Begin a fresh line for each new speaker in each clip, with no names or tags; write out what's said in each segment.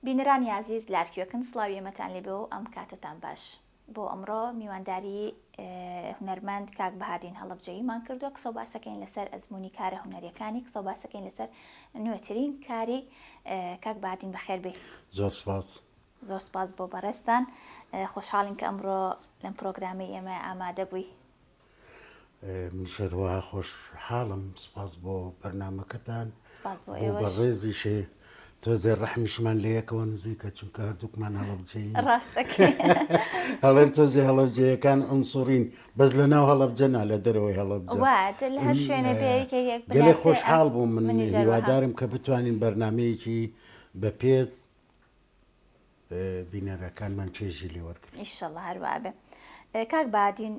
بینەرانی ئازیز لارکوێکن سڵاوی ئێمەتان لێبێ و ئەم کاتەتان باش. بۆ ئەمڕۆ میوانداری هونەرمەند کاک بەهادین هەڵەبجەییمان کردووە قسە و باسەکەین لەسەر ئەزموونی کارە هونەریەکانی قسە و باسەکەین لەسەر نوێترین کاری کاک بەهادین بەخێر بێی.
زۆر سپاس.
زۆر سپاس بۆ بەڕێزتان خۆشحاڵین کە ئەمڕۆ لەم پرۆگرامەی ئێمە ئامادە بووی.
منیش هەروەها خۆشحاڵم سپاس بۆ بەرنامەکەتان
سپاس بۆ ئێوەش
بەڕێزیشێ تۆزێ ڕەحمیشمان لە یەکەوە نزیکە چونکە هەردووکمان هەڵەبجەیین
ڕاستەکەی
هەڵێن تۆزێ هەڵەبجەیەکان عنسوڕین بەس لە ناو هەڵەبجە نا لە دەرەوەی هەڵەبجە
وات لە هەر شوێنێ بێ یەکێک یەک
گەلێ
بناسێ
خۆشحاڵ بووم من
منیش هەروەها.
هیوادارم کە بتوانین بەرنمەیەکی بەپێز بینەرەکانمان چێژی لێ وەرگرن.
ئیشەڵا هەر وابێ. کاک بادین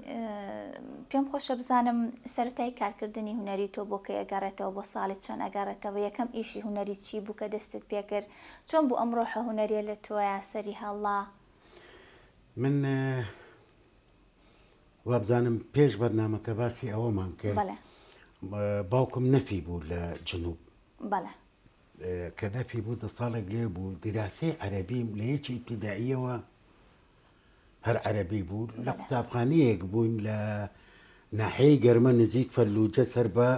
پێم خۆشە بزانم سەرەتای کارکردنی هونەری تۆ بۆ کەی ئەگەڕێتەوە بۆ ساڵی چەند ئەگەڕێتەوە یەکەم ئیشی هونەری چی بوو کە دەستت پێکرد چۆن بوو ئەم ڕۆحە هونەریە لە تۆیا سەری هەڵا؟
من وابزانم پێش بەرنامەکە باسی ئەوەمان کرد باوکم نەفی بوو لە جنوب.
بەڵێ.
کە نەفی بوو دە ساڵێک لێ بوو دیراسەی عەرەبیم لە یەکی ئیبتیدائیەوە هەر عەرەبی بوو لە قوتابخانەیەک بووین لە ناحیەی گەرمە نزیک فەلوجە سەر بە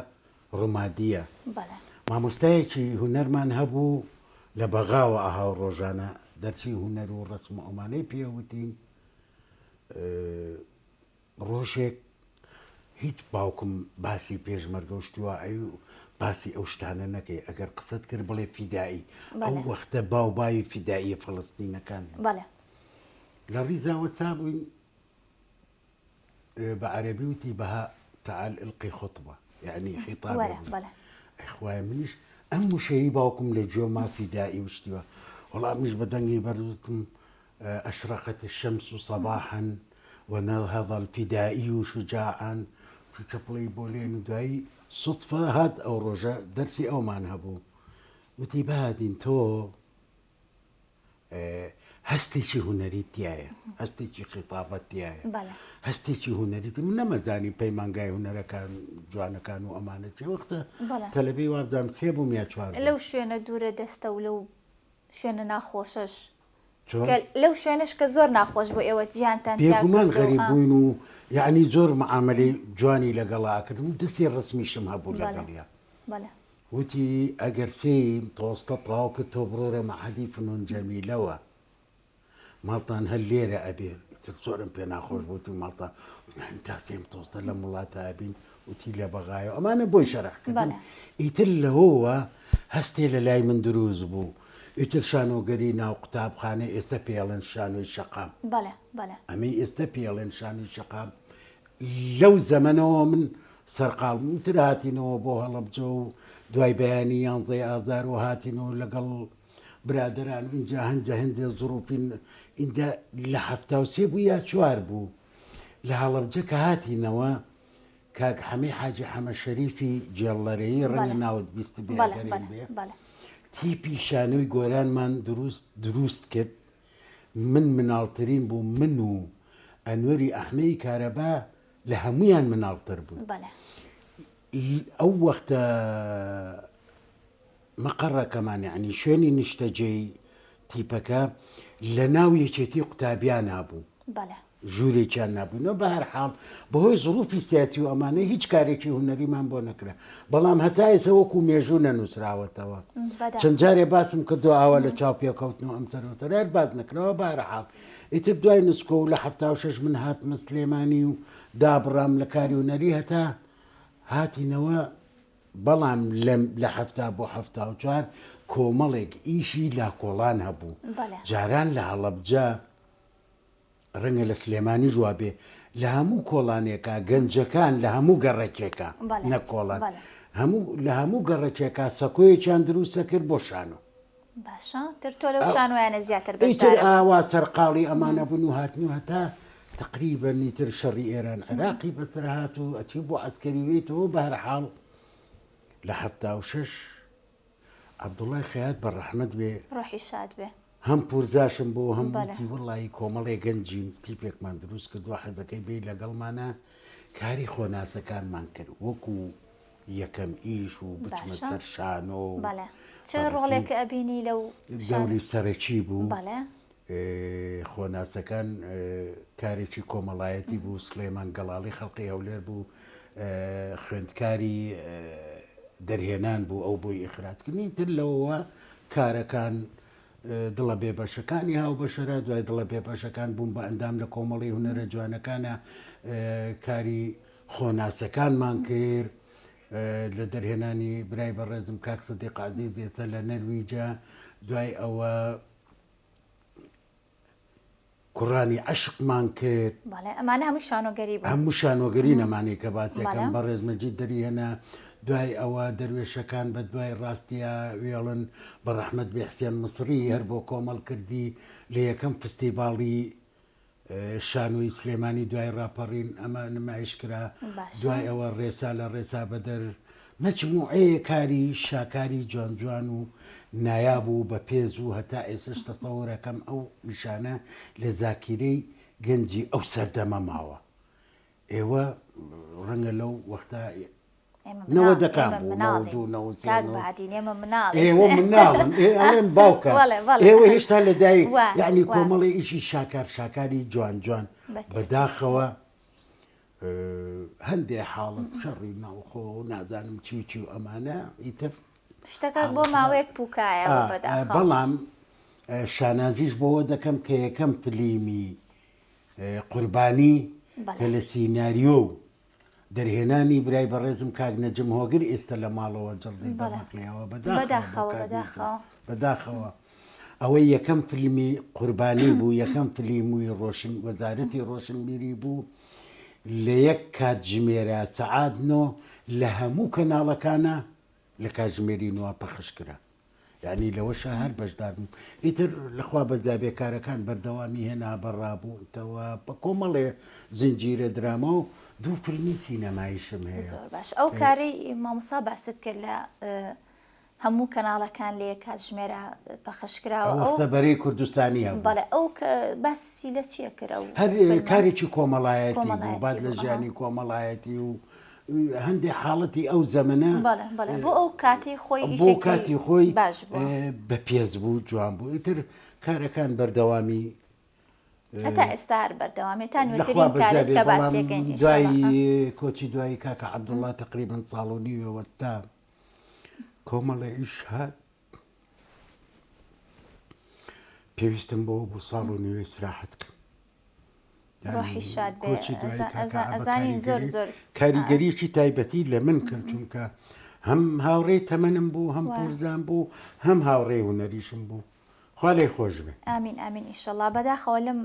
ڕومادیە مامۆستایەکی هونەرمان هەبوو لە بەغاوە ئەها و ڕۆژانە دەرسی هونەر و ڕەسم و ئەمانەی پێوتین ڕۆژێک هیچ باوکم باسی پێشمەرگە و شتی وا ئەوی باسی ئەو شتانە نەکەی ئەگەر قسەت کرد بڵێ فیدایی ئەو وەختە باو باوی فیداییە فەڵەستینەکان بوو.
بەڵێ.
لە ڕیزاوە سا بووین بە عەرەبی وتی بەها تعال القی خطبە یعنی خیتابێ
وەرە
بوو.
بەڵێ.
ئەی خوایە منیش ئەم وشەیەی باوکم لە گوێما فیدایی و شتی وا وەڵا منیش بە دەنگی بەرز وتم اشرقت الشمس صباحا ونهض الفدائي شجاعا وتی چەپڵەی بۆ لێن و دوایی سوتفە هات ئەو ڕۆژە دەرسی ئەومان هەبوو وتی بەهادین تۆ هەستێکی هونەری تایە هەستێکی خیتابەت تایە هەستێکی هونەری من نەمەزانی پەیمانگای هونەرەکان جوانەکان و ئەمانە چێ وەختە تەلەبەی وابزانم سێ بووم یا چوار
لەو شوێنە دوورە دەستە و لەو شوێنە ناخۆشەش کە لەو شوێنەش کە زۆر ناخۆش بوو ئێوە ژیانتان تیا
بێگومان
کردو
غەریب
ئا.
بووین و یەعنی زۆر معامەلەی جوانی لەگەڵا ئەکردم و دەستی ڕەسمیشم هەبوو
بەڵێ
لەگەڵیا.
بەڵێ.
وتی ئەگەر سێی متەوەستە تەواو کرد تۆ بڕۆرە مەعهەدی فنون جەمیلەوە ماڵتان هەر لێرە ئەبێ ئیتر زۆرم پێ ناخۆش بوو وتی ماڵتان وتم یەعنی تا سێی متەوەستە لەم وڵاتە ئەبین وتی لە بەغایەوە ئەمانە بۆی شەرح کردم
بەڵێ.
ئیتر لەوەوە هەستێ لە لای من دروست بوو ئیتر شانۆگەری ناو قوتابخانە ئێستا پێڵێن شانۆی شەقام.
بەڵێ بەڵێ.
ئەمەی ئێستا پێڵێن شانۆی شەقام لەو زەمەنەوە من سەرقاڵ بووم ئیتر هاتینەوە بۆ هەڵەبجە و دوای بەیانی یانزەی ئازار و هاتینەوە لەگەڵ برادەران و ئینجا هەندێ هەندێ زروفین ئینجا لە 73 بوو یا چوار بوو لە هەڵەبجە کە هاتینەوە کاک حەمەی حاجی حەمە شەریفی جێڵەرەیی ڕەنگە ناوت بیستبێ ئەگەر هین بێ تیپی شانۆی گۆرانمان دروست دروست کرد من مناڵترین بووم من و ئەنوەری ئەحمەی کارەبا لە هەمویان مناڵتر بوو ئەو وەختە مەقەڕەکەمان یەعنی شوێنی نیشتەجێی تیپەکە لە ناو یەکێتی قوتابیانا بوو.
بەڵێ.
ژوورێکیان نابووینەوە بە هەر حاڵ بەهۆی زروفی سیاسی و ئەمانە هیچ کارێکی هونەریمان بۆ نەکرا بەڵام هەتا ئێستا وەکو مێژوو نەنووسراوەتەوە چەند جارێ باسم کردو ئاوا لە چاو پێکەوتن و ئەم سەرۆتەرە هەر باس نەکراوە بە هەر حاڵ ئیتر دوای نسکۆ و لە 76 من هاتمە سلێمانی و دابڕام لە کاری هونەری هەتا هاتینەوە بەڵام لەم لە 70 بۆ 74 کۆمەڵێک ئیشی لاکۆڵان هەبوو جاران لە هەڵەبجە ڕەنگە لە سلێمانیش وابێ لە هەموو کۆڵانێکا گەنجەکان لە هەموو گەڕەکێکا نەک کۆڵان هەموو لە هەموو گەڕەکێکا سەکۆیەکیان دروستە کرد بۆ شانۆ.
باشە تر تۆ لەو شانۆیانە زیاتر
ئیتر ئاوا سەرقاڵی ئەمانە بوون و هاتن و هەتا تقریبا ئیتر شەڕی ئێران عێراقی بەسەر هات و ئەچی بۆ عەسکەری وێیتەوە بەهەرحاڵ لە 76 عەبدوڵای خەیات بە ڕەحمەت بێ.
ڕۆحی شاد بێ.
هەم پورزاشم بۆ هەم وتی وەڵایی کۆمەڵێ گەنجین تیپێکمان دروست کردووە حەزەکەی بێی لەگەڵمانە کاری خۆناسەکانمان کرد وەکو. یەکەم ئیش و بچمە
باشە
سەر شانۆ و
بەڵێ چ
بەڕاستی
ڕۆڵێکە ئەبینی لەو شانۆ؟
دەوری سەرەکی بوو.
بەڵێ.
خۆناسەکان کارێکی کۆمەڵایەتی بوو، سڵێمان گەڵاڵی خەڵقی هەولێر بوو، خوێندکاری دەرهێنان بوو، ئەو بۆی ئیخراج کردنی، تر لەوەوە کارەکان دڵە بێبەشەکانی هاوبەشەرا، دوای دڵە بێبەشەکان بووم بە ئەندام لە کۆمەڵی هونەرە جوانەکانە، کاری خۆناسەکانمان کرد لە دەرهێنانی برای بەڕێزم کاک سدیق عەزیز ئێستا لە نەرویجە، دوای ئەوە کوڕانی عەشقمان کرد.
بەڵێ ئەمانە هەموو شانۆگەری بوون.
هەموو شانۆگەری نەمانەی کە باسیەکەم بەڕێز مەجید دەریهێنا دوای ئەوە دەروێشەکان بە دوای ڕاستیا وێڵن بە ڕەحمەت بێ حسێن مسڕی هەر بۆ کۆمەڵ کردی لە یەکەم فستیڤاڵی شانۆی سلێمانی دوای ڕاپەڕین ئەمە نمایش کرا دوای ئەوە ڕێسا لە ڕێسا بەدەر مەجموعەیە کاری شاکاری جوان جوان و نایاب و بەپێز و هەتا ئێستەش تەسەورەکەم ئەو ئیشانە لە زاکیرەی گەنجی ئەو سەردەمە ماوە ئێوە ڕەنگە لەو وەختە نەوەدەکان بوو 92 93 ئێوە مناڵن ئێ ئەڵێم باوکە ئێوە هێشتا لە دایک یعنی کۆمەڵی ئیشی شاکار شاکاری جوان جوان بەداخەوە هەندێ حاڵەت شەڕی ناوخۆ و نازانم چی و چی و ئەمانە ئیتر
شتەکە بۆ ماوەیەک پوکایەوە بەداخەوە.
بەڵام شانازیش بەوە دەکەم کە یەکەم فلیمی قوربانی کە لە سیناریۆ و دەرهێنانی برای بەڕێزم کاک نەجم هۆگر ئێستا لە ماڵەوە جڵدەی دەمەقلەوە
بەداخەوە بەداخەوە
بەداخەوە ئەوەی یەکەم فیلمی قوربانی بوو، یەکەم فلیموی ڕۆشن وەزارەتی ڕۆشنبیری بوو لە یەک کاتژمێرا سەعات نۆ لە هەموو کەناڵەکانا لە کاتژمێری نۆ پەخش کرا یعنی لەوەشا هەر بەشدار بووم ئیتر لەخوا بەزیابێ کارەکان بەردەوامی هێنا بە ڕابوونتەوە بە کۆمەڵێ زنجیرە دراما و دوو فیلمی سینەماییشم هەیە.
زۆر باش ئەو کارەی مامۆستا باست کرد لە هەموو کەناڵەکان لە یەک کاتژمێرا پەخش کراوە
ئەو وەختە بەرەی کوردستانی هەبوو.
بەڵێ ئەو باسی لە چیە کرد ئەو
هەر کارێکی کۆمەڵایەتی بوو باس لە ژیانی کۆمەڵایەتی و هەندێک حاڵەتی ئەو زەمەنە
بەڵێ بەڵێ بۆ ئەو کاتی خۆی
بۆ کاتی خۆی باش بوو بەپێز بوو جوان بوو ئیتر کارەکان بەردەوامی
هەتا ئێستا هەر بەردەوامێ تا نوێترین کارت کە باسیەکەین
دوای کۆچی دوایی کاکە عەبدوڵڵا تقریبا ساڵ و نیوێ وەستا کۆمەڵێ ئیش هات پێویستم بەوە بوو ساڵ و نیوێ ئیسراحەت کەم.
ڕۆحی شاد بێ
کۆچی دوای کاکە عەبە
ئەزانین زۆر
کاریگەری
زۆر
کاریگەریەکی تایبەتی لە من کرد چونکە هەم هاوڕێی تەمەنم بوو هەم پورزام بوو هەم هاوڕێی هونەریشم بوو خوا لێی خۆش بێ.
ئامین ئامین ئیشەڵا بەداخەوە لەم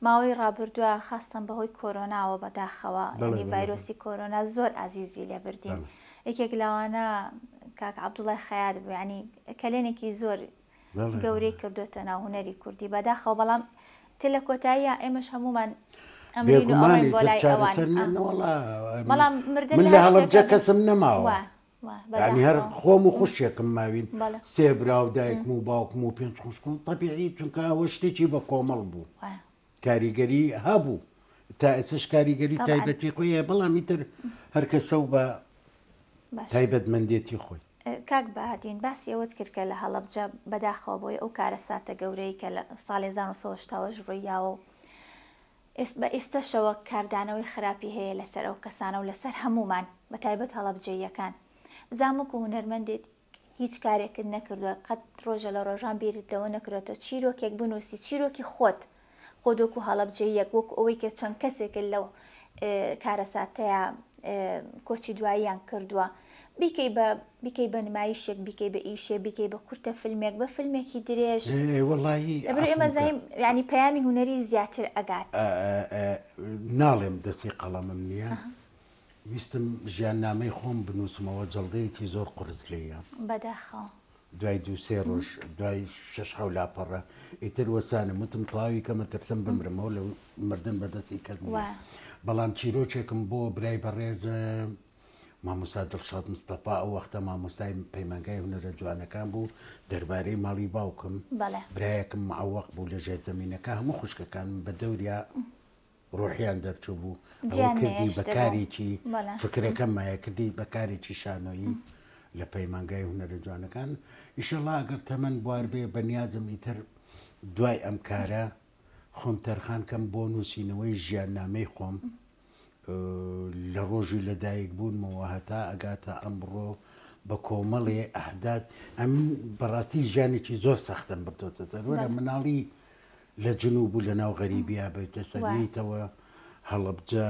ماوەی ڕابردوە خاستەن بەهۆی کۆرۆناوە بەداخەوە یانی ڤایرۆسی کۆرۆنا زۆر ئازیزی لێ بردین یەکێک لەوانە کاک عەبدوڵای خەیات بوو یانی کەلێنێکی زۆر گەورەی کردوتە ناو هونەری کوردی بەداخەوە بەڵام تر لە کۆتاییە ئێمەش هەمومان ئەمرین و ئەڕۆین بۆ لای ئەوان بەڵام مردن
من لە هەڵەبجە کەسم نەماوە یانی هەر خۆم و خوشکێکم ماوین سێ برا و دایکم و باوکم و پێنج خوشکم تەبیعی چونکە ئەوە شتێکی بە کۆمەڵ بوو کاریگەری هەبوو تا ئێستش کاریگەری تایبەتی خۆی هەیە بەڵام ئیتر هەر کەسە و بە تایبەتمەندێتی خۆی.
کاک بەهادین باسی ئەوەت کرد کە لە هەڵەبجە بەداخەوە بۆی ئەو کارەساتە گەورەی کە لە ساڵی 1970 ڕوویاوە و بە ئێستەشەوە کاردانەوەی خراپی هەیە لەسەر ئەو کەسانە و لەسەر هەموومان بە تایبەت هەڵەبجەییەکان. بزانم وەکو هونەرمەندێک هیچ کارێکت نەکردووە قەت ڕۆژە لە ڕۆژان بیرت لەوە نەکردۆتەوە چیرۆکێک بنووسی چیرۆکی خۆت خۆت وەکو هەڵەبجەییەک وەکو ئەوەی کە چەند کەسێکت لەو کارەساتەیە کۆچی دواییان کردووە بیکەی بە بیکەی بە نمایشێک بیکەی بە ئیشێ بیکەی بە کورتە فیلمێک بە فیلمێکی درێژ
وەڵایی
لەبەر ئێمە زانیم یعنی پەیامی هونەری زیاتر ئەگات
ناڵێم دەستی قەڵەمم نییە ویستم ژیاننامەی خۆم بنووسمەوە جەڵدەیەکی زۆر قورس لێیە
بەداخەوە
دوای دوو سێ ڕۆژ دوای شەش حەو لاپەڕە ئیتر وەسانم وتم تەواوی کەمە ترسم بمرمەوە لە مردن بەدەستی کەس نییە بەڵام چیرۆکێکم بۆ برای بەڕێزم مامۆستا دڵشاد مستەفا ئەو وەختە مامۆستای پەیمانگای هونەرە جوانەکان بوو دەربارەی ماڵی باوکم برایەکم معوەق بوو لە ژێرزەمینەکە هەموو خوشکەکانم بە دەوریا. ڕۆحیان دەرچوو بوو ئەوە کردی بە کارێکی فکرەکەم مایە کردی بە کارێکی شانۆیی لە پەیمانگای هونەرە جوانەکان ئیشەڵا ئەگەر تەمەن بوار بێ بەنیازم ئیتر دوای ئەم کارە خۆم تەرخان کەم بۆ نووسینەوەی ژیاننامەی خۆم لە ڕۆژی لەدایک بوونمەوە هەتا ئەگاتە ئەمڕۆ بە کۆمەڵێ ئەحداث ئەمن بەڕاستی ژیانێکی زۆر سەختم بردۆتە سەر وەرە مناڵی لە جنوب و لە ناو غەریبیا بیتە سەر یەیتەوە هەڵەبجە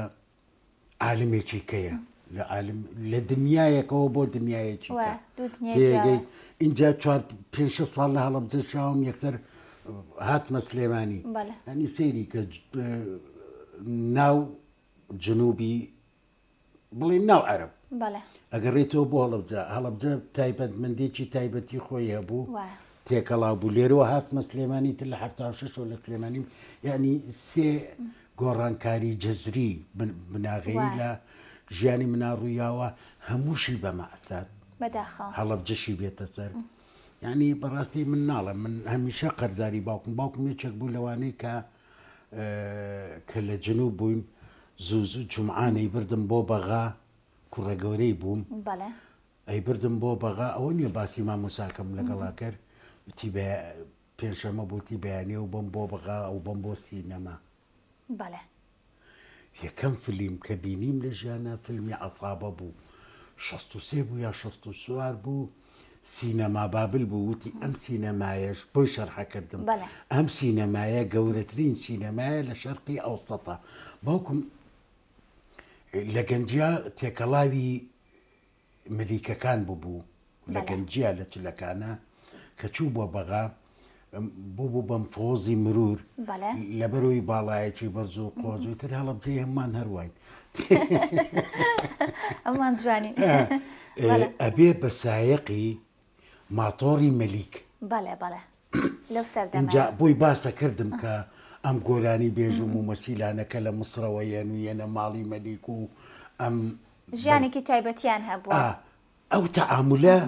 عالمێکی کەیە لە عالم لە دنیایەکەوە بۆ دنیایەکی کە تێگەی اینجا چوار پێ ساڵ لە هەڵەبجە چاوم یەکسەر هاتمە سلێمانی ئەنی سەیری کە ناو جنوبی بڵێن ناو عەرەب ئەگەڕێتەوە بۆ هەڵەبجە هەڵەبجە تایبەتمەندێکی تایبەتی خۆی هەبوو تێکەڵاو بوو لێرەوە هاتمە سلێمانی تر لە 76 لە سلێمانی یعنی سێ گۆڕانکاری جەزری بناغەیی لە ژیانی منا ڕوویاوە هەمووشی بە مەئسات هەڵەبجەشی بێتە سەر یعنی بەڕاستی من ناڵێم من هەمیشە قەرزاری باوکم باوکم یەکێک بوو لەوانەی کە کە لە جنوب بووین زوو زوو جومعان ئەیبردم بۆ بەغا کوڕە گەورەی بووم ئەیبردم بۆ بەغا ئەوە نییە باسی مامۆساکەم لەگەڵا کرد وتی بە پێنجشەممە بووتی بەیانی و بم بۆ بەغا ئەو بم بۆ سینەما
بەڵێ.
یەکەم فلیم کە بینیم لە ژیانا فیلمی عەسابە بوو 63 بوو یا 64 بوو سینەما بابل بوو وتی ئەم سینەمایەش بۆی شەرحە کردم ئەم سینەمایە گەورەترین سینەمایە لە شەرقی ئەوسەتە باوکم لە گەنجیا تێکەڵاوی ملیکەکان ببوو لە گەنجیا لە چلەکانە کە چوو بۆ بەغا بوو بوو بەم فۆزی مرور لەبەرەوەی باڵایەکی بەرز و قۆزوی تر هەڵەبجەی هەمووان هەرواین
ئەمان جوانی
ئەبێ بە سایەقی ماتۆڕی مەلیک
بەڵێ بەڵێ لەو سەردەمە
ئینجا بۆی باسە کردم کە ئەم گۆرانی بێژ و مومەسیلانە کە لە مسرەوە یەن و یەنە ماڵی مەلیک و ئەم
ژیانێکی تایبەتیان هەبووە.
ئەو تەعامولە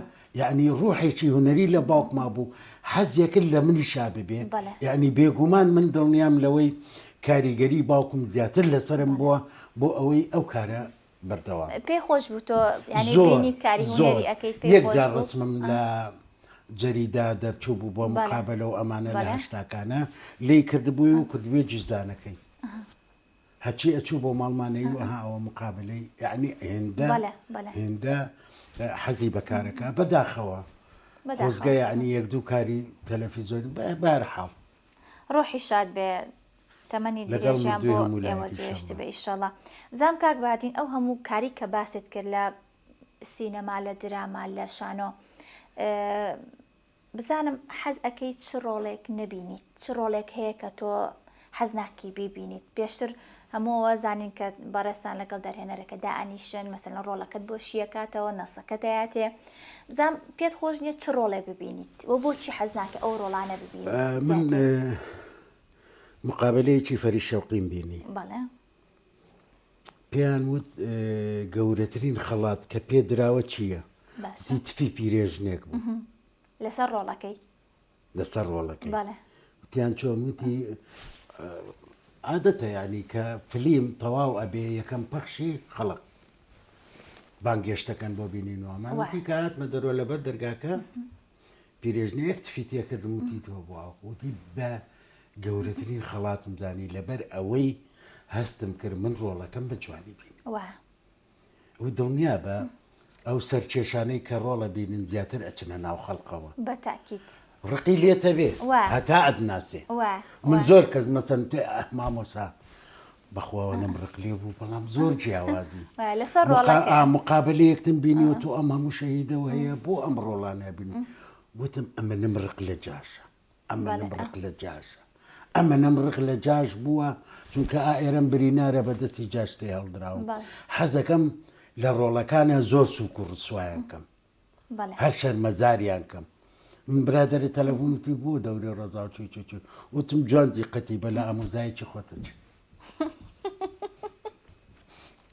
یەعنی ڕوحێکی هونەری لە باوکما بوو حەزیەکرد لە منیشا ببێ یەعنی بێگومان من دڵنیام لەوەی کاریگەری باوکم زیاتر لەسەرم بووە بۆ ئەوەی ئەو کارە بەردەوام
پێی خۆش بوو تۆ یعنی بینی کاری هونەری ئەکەیت پێی
یەک جار ڕسمم لە جەریدا دەرچوو بوو بۆ مقابلە و ئەمانە لە هەشتاکانە لێی کردبووی و کردبووی جزدانەکەی هەرچی ئەچوو بۆ ماڵمان ئەیوو ئەها ئەوە مقابلەی یەعنی هێندە هێندە حەزی بە کارەکە بەداخەوە خۆزگە یەعنی یەک دوو کاری تەلەفیزۆنی بەهەرحاڵ
ڕۆحی شاد بێ تەمەنی درێژیان بۆ ئێوە جێهێشت بێ ئیشەڵا بزانم کاک بەهادین ئەو هەموو کاری کە باست کرد لە سینەما لە دراما لە شانۆ بزانم حەز ئەکەی چ ڕۆڵێک نەبینیت؟ چ ڕۆڵێک هەیە کە تۆ حەز ناکەی بیبینیت؟ پێشتر هەموو زانین کە بەڕێزتان لەگەڵ دەرهێنەرەکە دائەنیشن مەسەلەن ڕۆڵەکەت بۆ شیەکاتەوە نەسەکە دەیاتێ بزانم پێت خۆش نییە چ ڕۆڵێ ببینیت و بۆچی حەز ناکەی ئەو ڕۆڵانە ببینیت
من
زیاتر؟
مقابلەیەکی فەرید شەوقیم بینی
بەڵێ.
پێیان وت گەورەترین خەڵات کە پێ دراوە چییە؟
باشە.
وتی تفی پیرێژنێک بوو.
لەسەر ڕۆڵەکەی؟
لەسەر ڕۆڵەکەی.
بەڵێ.
وتیان چۆن؟ وتی عادەتە یانی کە فلیم تەواو ئەبێ یەکەم پەخشی خەڵک بانگێشتەکەن بۆ بینین و ئەمان. وتی کە هاتمە دەرەوە لەبەر دەرگاکە پیرێژنە یەک تفی تێکردم وتی تۆ بۆ ئاو وتی بە گەورەترین خەڵاتم زانی لەبەر ئەوەی هەستم کرد من ڕۆڵەکەم بە جوانی بینی و دڵنیا بە ئەو سەرکێشانەی کە ڕۆڵە بینن زیاتر ئەچنە ناو خەڵقەوە
بە تاکید
ڕقی لێتە بێ هەتا ئەتناسێ من زۆر کەس مەسەن تێ مامۆسا بەخوا ئەوەنەم ڕق لێ بوو بەڵام زۆر جیاوازی
لەسەر ڕۆڵەکە
مقابلەیەکتم بینیوە تۆ ئەم هەموو شەهیدەوە هەیە بۆ ئەم ڕۆڵانە بینی وتم ئەمە نم ڕق لە جاشە ئەمە نم ڕق لە جاشە ئەمە نم ڕق لە جاش بووە چونکە ئائێرەم برینارە بە دەستی جاش تێ هەڵدراوم حەزەکەم لە ڕۆڵەکانە زۆر سوک و ڕسوایان کەم هەر شەرمەزاریان کەم من برادەرە تەلەفۆن وتی بۆ دەورێ ڕەزا و چوی چوی چوی وتم جوان دیقەتی بە لە ئامۆزایەکی خۆتە چی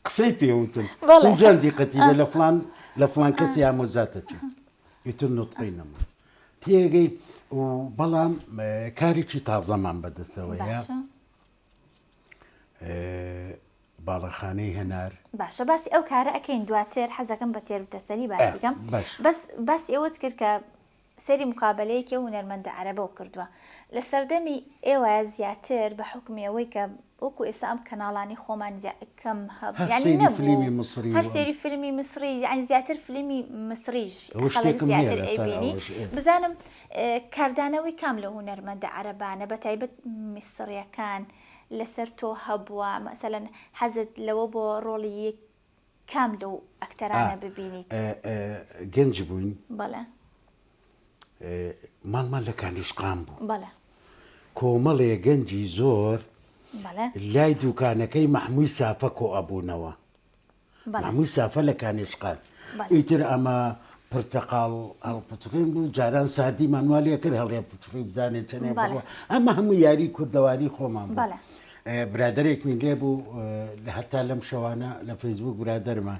قسەی پێ وتم جوان دیقەتی بە لە فلان لە فلان کەسی ئامۆزاتە چی ئیتر نوتقی نەما تێگەی و بەڵام کارێکی تازەمان بەدەستەوەیە. باڵەخانەی هەنار.
باشە باسی ئەو کارە ئەکەین دواتر حەزەکەم بە تێر و تەسەلی باسی کەم بەس باسی ئەوەت کرد کە سەیری مقابەلەیەکی ئەو هونەرمەندە عەرەبەو کردووە لە سەردەمی ئێوە زیاتر بە حوکمی ئەوەی کە وەکو ئێستا ئەم کەناڵانی خۆمان کەم
هەر سەیری فلیمی میسری
هەر سەیری فیلمی میسری یعنی زیاتر فیلمی میسریش خەڵک زیاتر ئەیبینی بزانم کاردانەوەی کام لە هونەرمەندە عەرەبانە بە تایبەت میسریەکان لەسەر تۆ هەبووە مەسەلەن حەزت لەوە بۆ ڕۆڵی یەک کام لەو ئەکتەرانە ببینیت؟
گەنج بووین.
بەڵێ.
ماڵمان لە کانیشقان بوو.
بەڵێ.
کۆمەڵێ گەنجی زۆر لای دوکانەکەی مەحمووی سافە کۆ ئەبوونەوە. مەحمووی سافە لە کانیشقان. ئیتر ئەمە پرتەقاڵ هەڵپچڕین بوو جاران ساردیمان وا لێ کرد هەڵێ پچڕی بزانێ چەنێ بڕوا ئەمە هەموو یاری کوردەواری خۆمان بوو. برادەرێکمی لێ بوو هەتا لەم شەوانە لە فەیسبوک برادەرمە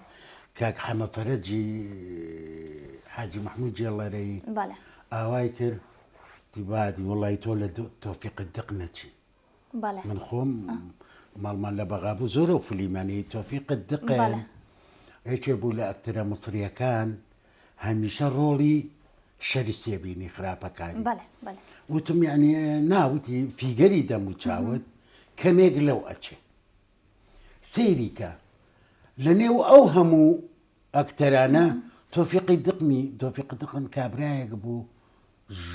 کاک حەمە فەرەجی حاجی مەحموود جێڵەرەیی ئاوای کرد دیبادی وڵی تۆ لە تۆفیق دق نەچی من خۆم ماڵمان لە بەغا بوو زۆرە و فلیمانی تۆفیق دق یەکێ بوو لە ئەکتەرە میسریەکان هەمیشە ڕۆڵی شەری تێبینی خراپەکانی وتم یعنی ناوتی figure ی دەم و چاوت کەمێک لەو ئەچێ سەیریکە لە نێو ئەو هەموو ئەکتەرانە تۆفیقی دقنی تۆفیق دقن کابرایەک بوو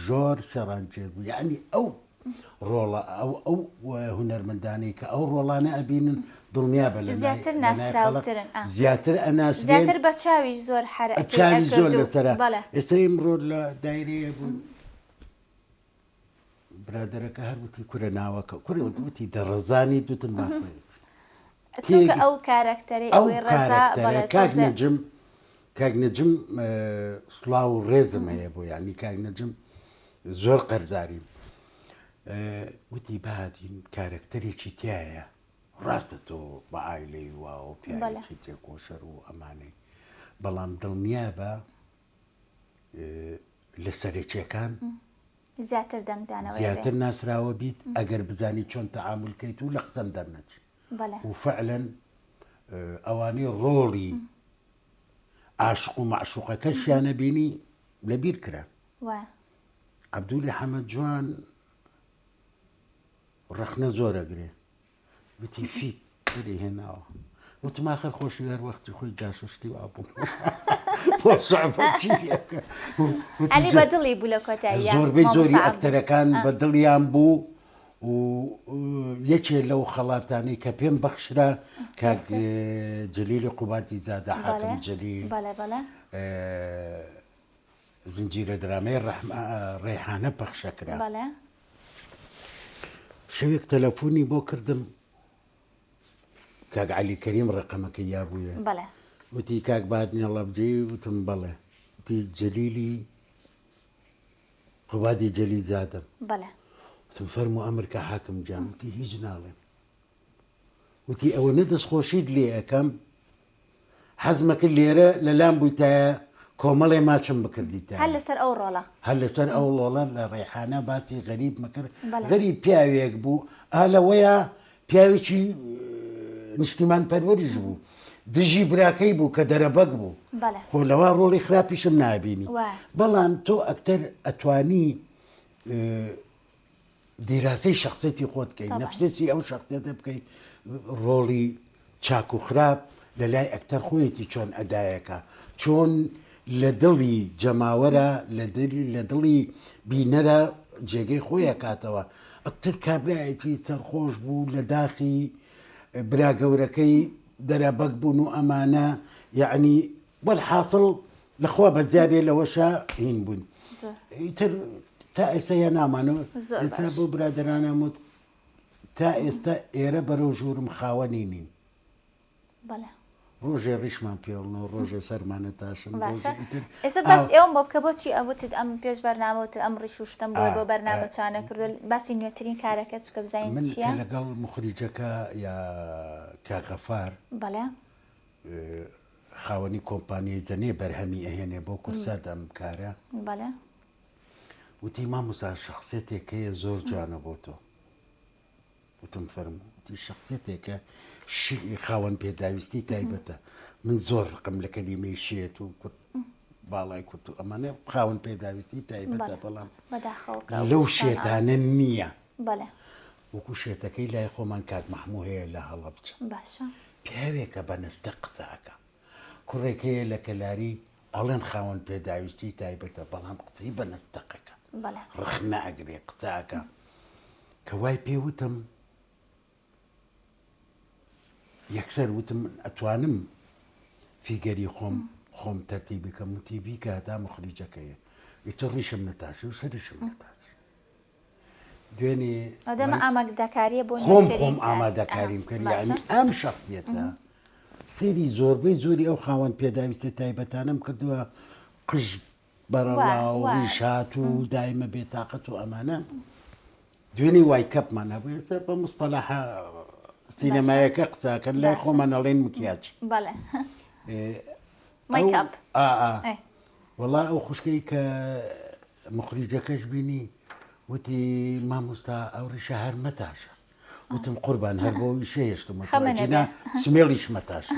زۆر سەرانجێر بوو یعنی ئەو ڕۆڵە ئەو ئەو هونەرمەندانەی کە ئەو ڕۆڵانە ئەبینن دڵنیا بە لە
زیاتر ناسراوترن
زیاتر ئەناسرێن
زیاتر بە چاویش زۆر حەرەکەی
چاوی زۆر لەسەرە ئێستا ئیمڕۆ لە دایرەیە بوون برادەرەکە هەر وتی کورە ناوەکە کورە وتی دەڕزانی دوتم باخۆیت
چونکە ئەو کارەکتەرەی
ئەو کارەکتەرە کاک نەجم کاک نەجم سڵاو و ڕێزم هەیە بۆ یعنی کاک نەجم زۆر قەرزاریم وتی بادین کارەکتەرێکی تایە ڕاستە تۆ بە ئایلەی واوە پیاوێکی تێکۆشەر و ئەمانەی بەڵام دڵنیا بە لە سەرەکیەکان
زیاتر دەنگدانەوە
زیاتر ناسراوە بیت ئەگەر بزانی چۆن تەعامول کەیت و لە قسەم دەرنەچی و فعلەن ئەوانەی ڕۆڵی عاشق و مەعشوقەکەشیانە بینی لە بیر کرا عەبدولی حەمەد جوان ڕەخنە زۆر ئەگرێ وتی فیت دەری هێناوە وتم ئاخر خۆشی هەر وەختی خۆی جاش و شتی وا بوو بۆ سوعبەت چی ئەکا؟
وتی عەلی بە دڵی بوو لە کۆتاییا
زۆربەی
مامۆستا
زۆری
عەبدول.
ئەکتەرەکان بە دڵیان بوو و یەکێ لەو خەڵاتانەی کە پێم بەخشرا کاک جەلیلی قوبادی زادە حاکم
بەڵێ
جەلیل
بەڵێ بەڵێ
زنجیرە درامای ڕێحانە پەخشەکرا.
بەڵێ.
شەوێک تەلەفۆنی بۆ کردم کاک عەلی کەریم ڕەقەمەکەی یابوویە.
بەڵێ.
وتی کاک بادنی هەڵەبجەیی وتم بەڵێ. وتی جەلیلی قوبادی جەلیل زادەم.
بەڵێ.
وتم فەرموو ئەمر کە حاکم گیان. وتی هیچ ناڵێم. وتی ئەوەنە دەستخۆشیت لێ ئەکەم حەزمەکرد لێرە لەلام بوویتایە کۆمەڵێ ماچم بکردیتایە.
هەر لەسەر ئەو ڕۆڵە.
هەر لەسەر ئەو ڕۆڵە لە ڕێحانە باسی غەریب مەکرد. غەریب پیاوێک بوو ئا لەوەیا پیاوێکی نیشتیمان پەروەریش بوو. دژی براکەی بوو کە دەرەبەگ بوو. خۆ لەوا ڕۆڵی خراپیشم نابینی. بەڵام تۆ ئەکتەر ئەتوانی دیراسەی شەخسیەتی خۆت کەی نەفسێسی ئەو شەخسیەتە بکەی ڕۆڵی چاک و خراپ لە لای ئەکتەر خۆیەتی چۆن ئەدایەکە چۆن لە دڵی جەماوەرە لە دڵی لە دڵی بینەرە جێگەی خۆی ئەکاتەوە ئەکتەر کابرایەکی سەرخۆش بوو لە داخی برا گەورەکەی دەرەبەگ بوون و ئەمانە یعنی وەلحاسڵ لەخوا بەزیابێ لەوەشا هین بووین ئیتر تا ئێستا یا نامانەوە ئێستا بۆ برادەرانم وت تا ئێستا ئێرە بەرەو ژوورم خاوەنی نین ڕۆژێ ڕیشمان پێڵنەوە ڕۆژێ سەرمانە تاشن
ئێستا باس ئێوەم بۆ بکە بۆچی ئەوتت ئەم پێش بەرنامەوت ئەم ڕیش و شتم بۆ بۆ بەرنامە چانە کردو باسی نوێترین کارەکەت بکە بزانین
من کە لەگەڵ مخریجەکە یا کاک غەفار
بەڵێ
خاوەنی کۆمپانیای جەنێ بەرهەمی ئەهێنێ بۆ کورسات ئەم کارە.
بەڵێ.
وتی مامۆستا شەخسیەتێک هەیە زۆر جوانە بۆ تۆ. وتم فەرموو. وتی شەخسیەتێکە خاوەن پێداویستی تایبەتە. من زۆر ڕقم لە کەلیمەی شێت و کورت باڵای کورت و ئەمانە خاوەن پێداویستی تایبەتە بەڵام لەو شێتانە نییە. وەکو شێتەکەی لای خۆمان کاک مەحموو هەیە لە هەڵەبجە. پیاوێکە بە نەستە قسە ئەکا. کوڕێک هەیە لە کەلاری ئەڵێن خاوەن پێداویستی تایبەتە بەڵام قسەی بە نەستەقەکە ڕەخنە ئەگرێ قسە ئەکا کە وای پێ وتم یەکسەر وتم من ئەتوانم فیگەری خۆم خۆم تەرتیبی کەم وتی بیکە هەتا مخریجەکەیە ئیتر ڕیشم نەتاشی و سەریشم نەتاشی دوێنێ
ئەدەمە ئامادەکاریە بۆ
خۆم خۆم ئامادەکاریم کرد یعنی ئەم شخصیەتە سەیری زۆربەی زۆری ئەو خاوەن پێداویستە تایبەتانەم کردووە قژ بەرەڵا و ڕیشات و دایمە بێتاقەت و ئەمانە دوێنێ وای کەپمان هەبوو ئێستا بە مستەلاحە سینەمایەکە قساکەن لای خۆمان ئەڵێن مکیاج
مەیکئەپ
وەڵا ئەو خوشکەی کە مخریجەکەش بینی وتی مامۆستا ئەو ڕیشە هەر مەتاشە وتم قوربان هەر بۆ ئیشە هێشتمە جینا سمێڵیش مەتاشە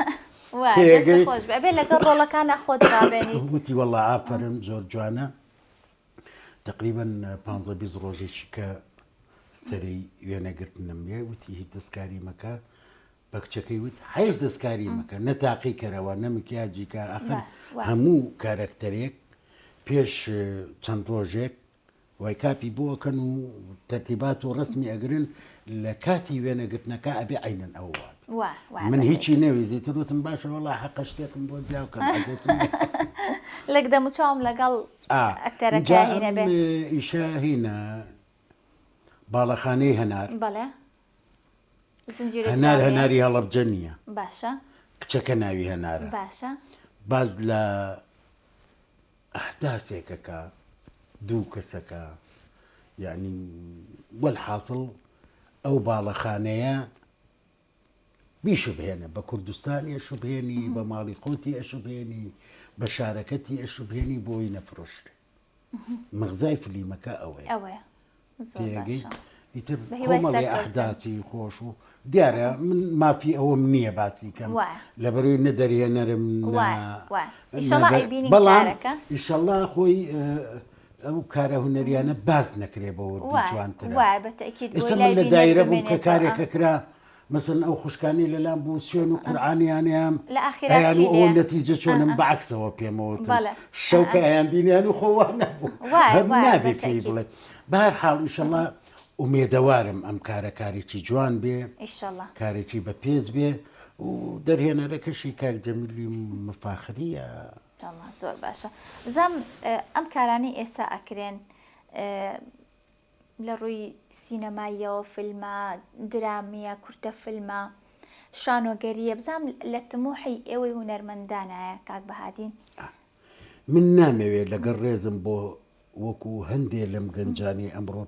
خۆش بێ لەگەڵ ڕۆڵەکانە خۆت ڕابێنیت
وتی وەڵا ئافەرم زۆر جوانە تقریبا پ 20 ڕۆژێکی کە سەری وێنەگرتنم لێ وتی هیچ دەستکاری مەکە بە کچەکەی وت حیز دەستکاری مەکە نە تاقی کەرەوە نە مکیاجی کە ئەخر هەموو کارەکتەرێک پێش چەند ڕۆژێک وایکاپی بۆ ئەکەن و تەرتیبات و ڕەسمی ئەگرن لە کاتی وێنەگرتنەکە ئەبێ عەینەن ئەوە وابێ
وا وا
من
بە
هیچی
تەئکید.
نەویست ئیتر وتم باشە وەڵا حەقە شتێکم بۆ جیا بکەن عەزێتم
لەک دەموچاوم لەگەڵ
ئا
ئەکتەرەکە
جا
هینە
ئەم
بێ.
ئیشە هینە باڵەخانەی هەنار
بەڵێ زنجیرە
هەنار
درامیە.
هەناری هەڵەبجە نییە
باشە
کچەکە ناوی هەنارە
باشە
باس لە ئەحداسێکەکە دوو کەسەکە یانی وەلحاسڵ ئەو باڵەخانەیە بیشوبهێنە بە کوردستانی ئەشوبهێنی بە ماڵی خۆتی ئەشوبهێنی بە شارەکەتی ئەشوبهێنی بۆی نەفرۆشرێ مەغزای فلیمەکە ئەوەیە
ئەوەیە زۆر
تێگەی
باشە
ئیتر
بە هیوای
کۆمەڵێ
سەرکەوتن.
ئەحداسی خۆش و دیارە من مافی ئەوەم نییە باسی کەم
وایە.
لەبەرەوەی نە دەرهێنەرم نە
وایە وایە
نە
ئیشەڵا
بە-
ئەیبینین
بەڵام
کارەکە
ئیشەڵا خۆی ئە، ئەو کارە هونەریانە باس نەکرێ بە وردی
وایە
جوانترە
وایە بە تەئکید بۆی
ئێستا من
لای
لە
بینەر
دایرە بووم کە
بمێنێتەوە
کارێکە کرا مەسەلەن ئەو خوشکانەی لەلام بوو سوێن و قورعانیانیان
لە ئاخیرا
ئەیان
چی
و ئەوە
لێ؟
نەتیجە چۆنم بە عەکسەوە پێمەوتن
بەڵێ.
شەو کە ئەیان بینیان و خۆ وا نەبوو
وایە،
هەر
وایە،
نابێ پێی
بەتەئکید.
بڵێ بەهەر حاڵ ئیشەڵا ئومێدەوارم ئەم کارە کارێکی جوان بێ
ئیشەڵا.
کارێکی بەپێز بێ و دەرهێنەرەکەشی کاک جەمیلی مفاخریە.
ئیشەڵا زۆر باشە بزانم ئەم کارانەی ئێستا ئەکرێن لە ڕووی سینەماییەوە فیلمە، درامییە، کورتە فیلمە، شانۆگەرییە، بزانم لە تموحی ئێوەی هونەرمەندانایە کاک بەهادین؟
من نامەوێ لەگەڵ ڕێزم بۆ وەکو هەندێ لەم گەنجانەی ئەمڕۆ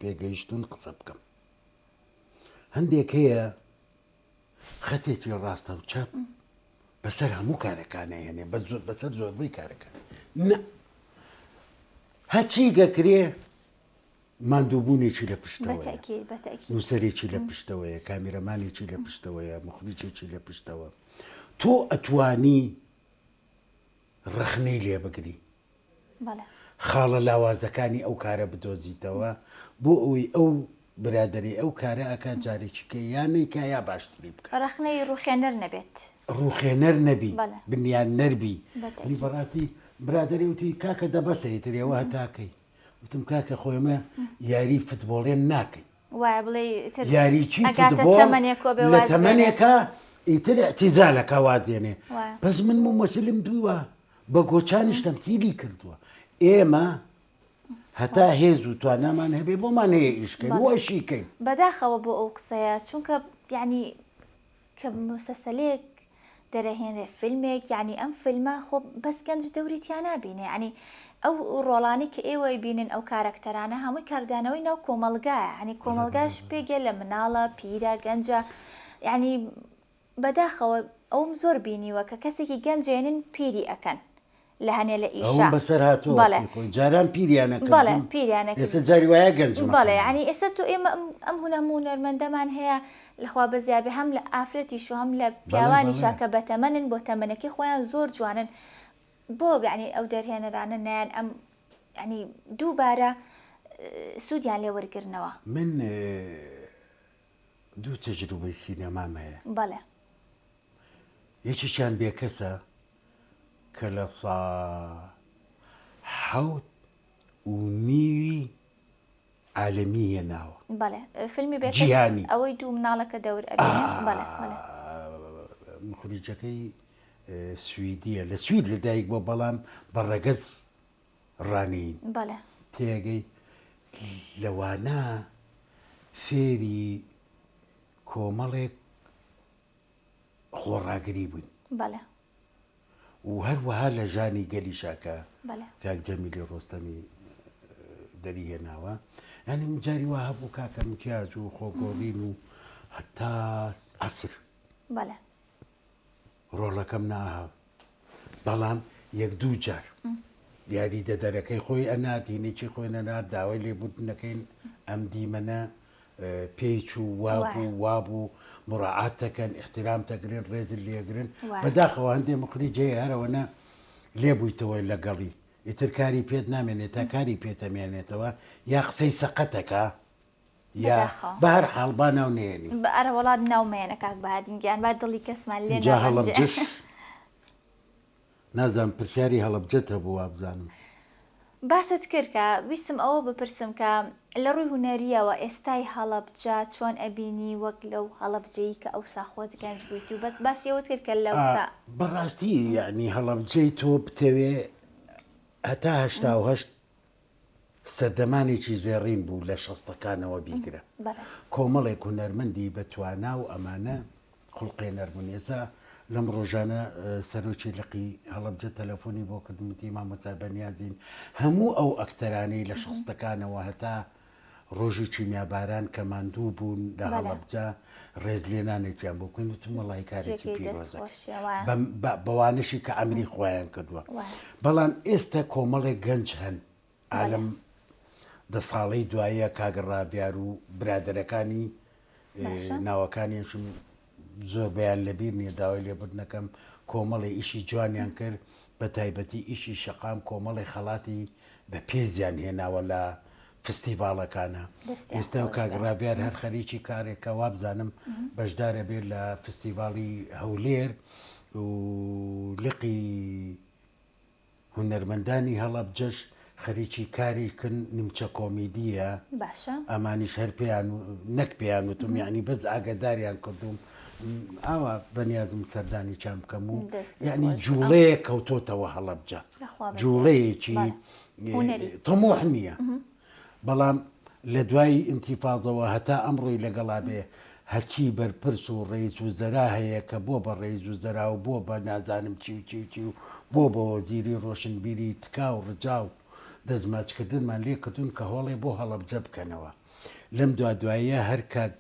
پێگەیشتوون قسە بکەم. هەندێک هەیە خەتێکی ڕاستە و چەپ بەسەر هەموو کارەکانە هێنێ بەسەر زۆربەی کارەکان نە هەچی گەکرێ ماندووبوونێکی لە پشتەوەیە نووسەرێکی لە پشتەوەیە کامیرەمانێکی لە پشتەوەیە مخریجێکی لە پشتەوە تۆ ئەتوانی ڕەخنەی لێ بگری خاڵە لاوازەکانی ئەو کارە بدۆزیتەوە بۆ ئەوەی ئەو برادەرەی ئەو کارە ئەکات جارێکی کە یا نەیکا یا باشتری بکا.
ڕەخنەی ڕوخێنەر نەبێت.
ڕوخێنەر نەبی بنیادنەر بی. منی بەڕاستی برادەرێ وتی کاکە دە بەسە ئیتر ئێوە هەتا کەی؟ وتم کاکە خۆ ئێمە یاری فتبۆڵێن ناکەین.
وایە بڵێی ئیتر
یاریی
ئەگاتە
فتبۆڵ
تەمەنێک وەبێ
لە
واز بێنێ.
تەمەنێکا ئیتر ئیعتیزالەکا وازێنێ.
وایە.
بەس من مومەسیلم دووە بە گۆچانیش تەمسیلی کردووە. ئێمە هەتا هێز و توانامان هەبێ بۆمان هەیە ئیش کەین و ئەشی کەین.
بەداخەوە بۆ ئەو قسەیە چونکە یانی کە موسەسەلێک دەرەهێنرێ فیلمێک یانی ئەم فیلمە خۆ بەس گەنج دەوری تیا نابینێ یانی ئەو ڕۆڵانەی کە ئێوە بینن ئەو کارەکتەرانە هەمووی کاردانەوەی ناو کۆمەڵگایە یانی کۆمەڵگاش پێگە لە مناڵە پیرە گەنجە یانی بەداخەوە ئەوم زۆر بینیوە کە کەسێکی گەنج ئێنن پیری ئەکەن. لە هەنێ لە ئیشا.
ئەوم بەسەر هاتووە
بەڵێ.
وەختی خۆی. جاران پیریان
بەڵێ
ئەکردم
پیریان ئەکرد.
ئێستا جاری وایە گەنجم
بەڵێ
ئەکەنەوە.
یانی ئێستا تۆ ئێمە ئەم ئەم هونە هەموو هونەرمەندەمان هەیە لە خوا بەزیا بێ هەم لە ئافرەتیش و هەم لە
بەڵێ
پیاوانیشا
بەڵێ.
کە بەتەمەنن بۆ تەمەنەکەی خۆیان زۆر جوانن بۆ یانی ئەو دەرهێنەرانە نایەن ئەم یانی دووبارە سوودیان لێ وەرگرنەوە؟
من دوو تەجروبەی سینەمام هەیە.
بەڵێ.
یەکێکیان بێکەسە کە لە سا حەوت و نیوی عالەمی هێناوە.
بەڵێ فیلمی بێکەس
جیهانی.
ئەوەی دوو مناڵەکە دەور ئەبینێ بەڵێ بەڵێ.
مخریجەکەی سویدیە لە سوید لە دایک بووە بەڵام بە ڕەگەز ڕانین.
بەڵێ.
تێگەی لەوانە فێری کۆمەڵێک خۆڕاگری بووین.
بەڵێ.
و هەروەها لە ژانی گەلیشا کە
بەڵێ.
کاک جەمیلی ڕۆستەمی دەری هێناوە. یانی من جاری وا هەبوو کاکە مکیاج و خۆگۆڕین و هەتا عەسر.
بەڵێ.
ڕۆڵەکەم ناهاو بەڵام یەک دوو جار یاریدەدەرەکەی خۆی ئەنارد هینێکی خۆی نەنارد داوای لێبوردنەکەین ئەم دیمەنە پێی چوو وابوو وابوو مراعات دەکەن احترام دەگرن ڕێزت لێگرن بەداخەوە هەندێ مخریج هەیە هەرەوەنە لێبوویتەوە لەگەڵی ئیتر کاری پێت نامێنێت تا کاری پێتەمێنێتەوە یا قسەی سەقەتەکە یا بە هەر حاڵ با ناو نەیەنین.
ئەرەوەڵا ناو مەیەنە کاک بەهادین گیان با دڵی کەسمان لێ
جا
نەڕەنجێ.
هەڵەبجەش نازانم پرسیاری هەڵەبجەت هەبوو وابزانم.
باست کرد کە ویستم ئەوە بپرسم کە لە ڕووی هونەرییەوە ئێستای هەڵەبجە چۆن ئەبینی وەک لەو هەڵەبجەی کە ئەوسا خۆت گەنج بوویت و بەس باسی ئەوەت کرد کە لەوسا.
بەڕاستی یەعنی هەڵەبجەی تۆ بتەوێ هەتا 88 سەردەمانێکی زێڕین بوو لە شەستەکانەوە بیگرە کۆمەڵێک هونەرمەندی بە توانا و ئەمانە خوڵقێنەر بوون ئێستا لەم ڕۆژانە سەرۆکی لقی هەڵەبجە تەلەفۆنی بۆ کردم وتی مامۆستا بەنیازین هەموو ئەو ئەکتەرانەی لە شەستەکانەوە هەتا ڕۆژی کیمیاباران کە ماندوو بوون لە هەڵەبجە ڕێزلێنانێکیان بۆ بکەین وتم وەڵی کارێکی پیرۆزە بەوانەشی کە ئەمری خۆیان کردووە بەڵام ئێستا کۆمەڵێک گەنج هەن ئالم دە ساڵەی دوایە کاک ڕابیار و برادەرەکانی ناوەکانیشم زۆربەیان لەبیر نیە داوای لێبوردنەکەم کۆمەڵێ ئیشی جوانیان کرد بە تایبەتی ئیشی شەقام کۆمەڵێ خەڵاتی بە پێزیان هێناوە لە فستیڤاڵەکانە ئێستا کاک ڕابیار هەر خەریکی کارێکە وابزانم بەشدارە بێت لە فستیڤاڵی هەولێر و لقی هونەرمەندانی هەڵەبجەش خەریکی کارێکن نیمچە کۆمیدییە،
باشە.
ئەمانیش هەر پێیان نەک پێیان وتم یەعنی بەس ئاگەداریان کردووم ئاوا بەنیازم سەردانیچان بکەم و
دەستت
یەعنی
خۆش بێ.
جووڵەیەک کەوتۆتەوە هەڵەبجە
لە خوا بەزیاد.
جووڵەیەکی
بەڵێ. هونەری.
تموح نییە بەڵام لە دوای ئینتیفازەوە هەتا ئەمڕۆی لەگەڵا بێ هەرچی بەرپرس و ڕەیس وزەرا هەیە کە بۆ بە ڕەیس وزەرا و بۆ بە نازانم چی و چی و چی و بۆ بە وەزیری ڕۆشنبیری تکا و ڕجا و دەستماچکردنمان لێ کردوون کە هۆڵێ بۆ هەڵەبجە بکەنەوە. لەم دوادواییە هەر کاک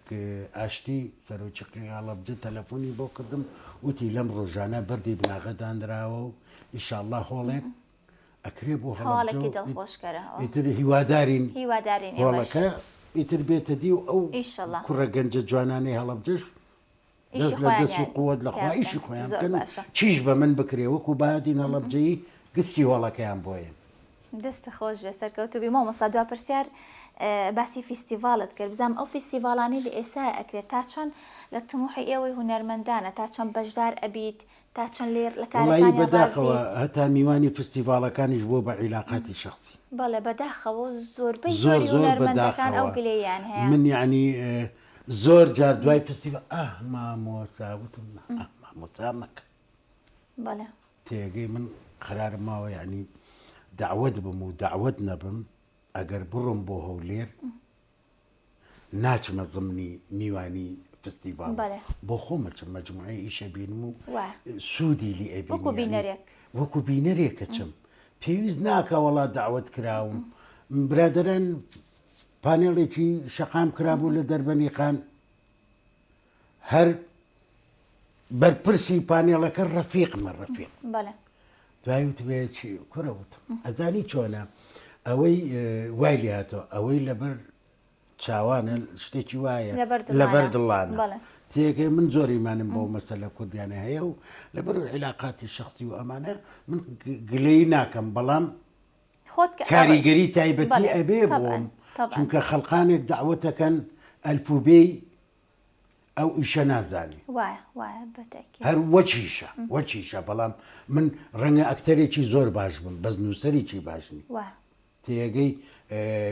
ئاشتی سەرۆکی قلی هەڵەبجە تەلەفۆنی بۆ کردم وتی لەم ڕۆژانە بەردی بناغە دانراوە و ئیشاڵڵا هۆڵێک ئەکرێ بۆ هەڵەبجە
هەواڵێکی
و
دڵخۆشکەرە ئەوە.
ئیتر هیوادارین
هیوادارین ئێمەش.
هۆڵەکە ئیتر بێتە دی و ئەو
ئیشەڵا.
کوڕە گەنجە جوانانەی هەڵەبجەش
ئیشی
دەست لە دەست و
خۆیانیان
قوت لە
تیا
خوا
بکەن.
ئیشی خۆیان
زۆر
بکەن و
باشە.
چیش بە من بکرێ وەکو بەهادین هەڵەبجەیی گسکی هۆڵەکەیان بۆ یەن.
دەستت خۆش بێ سەرکەوتوو بی مامۆستا دوا پرسیار باسی فیستیڤاڵت کرد بزانم ئەو فیستیڤاڵانەی لە ئێستا ئەکرێت تا چەند لە تموحی ئێوەی هونەرمەندانە تا چەند بەشدار ئەبیت تا چەند لێ لە
وەڵایی
کارەکانیان
بەداخەوە
ڕازیت؟
هەتا میوانی فستیڤاڵەکانیش بووە بە عیلاقاتی شەخسی.
بەڵێ بەداخەوە زۆربەی
زۆر
زۆری
زۆر
هونەرمەندەکان ئەو
بەداخەوە
گلەییان هەیە.
من یەعنی زۆر جار دوای فستیڤاڵ ئاه مامۆسا وتم نا ئاه مامۆسا مەکە.
بەڵێ.
تێگەی من قەرارم ماوە یەعنی دەعوەت بم و دەعوەت نەبم ئەگەر بڕۆم بۆ هەولێر ناچمە زمنی میوانی فستیڤاڵ
بەڵێ.
بۆ خۆم ئەچم مەجموعەی ئیش ئەبینم و
وایە.
سوودی لی ئەبینم
وەکو
یانی
بینەرێک.
وەکو بینەرێک ئەچم پێویست ناکا وەڵا دەعوەت کراوم برادەران پانێڵێکی شەقام کرابوو لە دەربەنی خان هەر بەرپرسی پانێڵەکە ڕەفیقمە ڕەفیق
بەڵێ.
دوای وتبێ چی کوڕە وتم ئەزانی چۆنە ئەوەی وای لێهاتەوە ئەوەی لەبەر چاوانە شتێکی وایە لەبەر دڵانە تێکەی من زۆر ئیمانم بەو مەسەلە کوردیانە هەیە و لەبەر عیلاقاتی شخصی و ئەمانە من گلەی ناکەم بەڵام کاریگەری تایبەتی ئەبێ بۆم چونکە خەڵقانێک داوەتەکەن ئەلفوبێی ئەو ئیشە نازانی هەر وەچیشە وەچیشە بەڵام من ڕەنگە ئەکتەرێکی زۆر باش بم بەس نووسەرێکی باش نیم تێگەی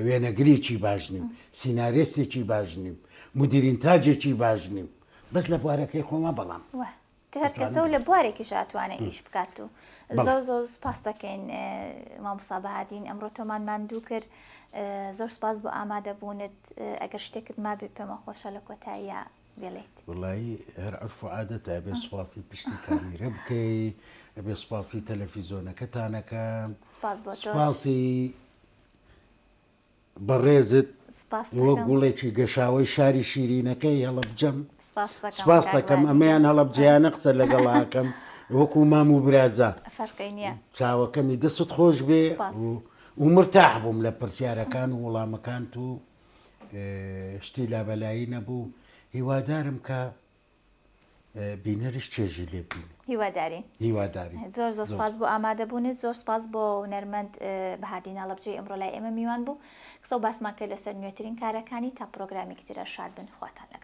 وێنەگرێکی باش نیم سینارێستێکی باش نیم مدیرینتاجێکی باش نیم بەس لە بوارەکەی خۆما بەڵام
هەر کەسە و لە بوارێکیش ئەتوانێت ئیش بکات و زۆر زۆر سپاس دەکەین مامۆستا بەهادین ئەمڕۆ تۆمان ماندوو کرد زۆر سپاس بۆ ئامادەبوونت ئەگەر شتێکت مابێ پێمان خۆشە لە کۆتاییە بڵێیت.
وەڵایی هەر عورف و عادەتە ئەبێ سوپاسی پشتی کامیرە بکەی ئەبێ سوپاسی تەلەفیزۆنەکەتانەکەم
سپاس بۆ تۆش
سوپاسی بەڕێزت
سپاست
وەک
دەکەم
گوڵێکی گەشاوەی شاری شیرینەکەی هەڵەبجەم
سپاست دەکەم
سپاس
کاک
دەکەم
بادین
ئەمەیان هەڵەبجەیانە قسە لەگەڵ ئاکەم وەکو مام و برازا
فەرقی نییە
چاوەکەمی دەستت خۆش بێ
سپاس
و و مرتاح بووم لە پرسیارەکان و وڵامەکانت و شتی لابەلایی نەبوو هیوادارم کە بینەریش چێژی لێ ببینێ.
هیوادارین.
هیوادارین.
زۆر زۆر سپاس بۆ ئامادەبوونت زۆر سپاس بۆ هونەرمەند بەهادین هەڵەبجەی ئەمڕۆ لای ئێمە میوان بوو قسە و باسمان کرد لەسەر نوێترین کارەکانی تا پرۆگرامێکی تر شاد بن خواتان لەگەڵ.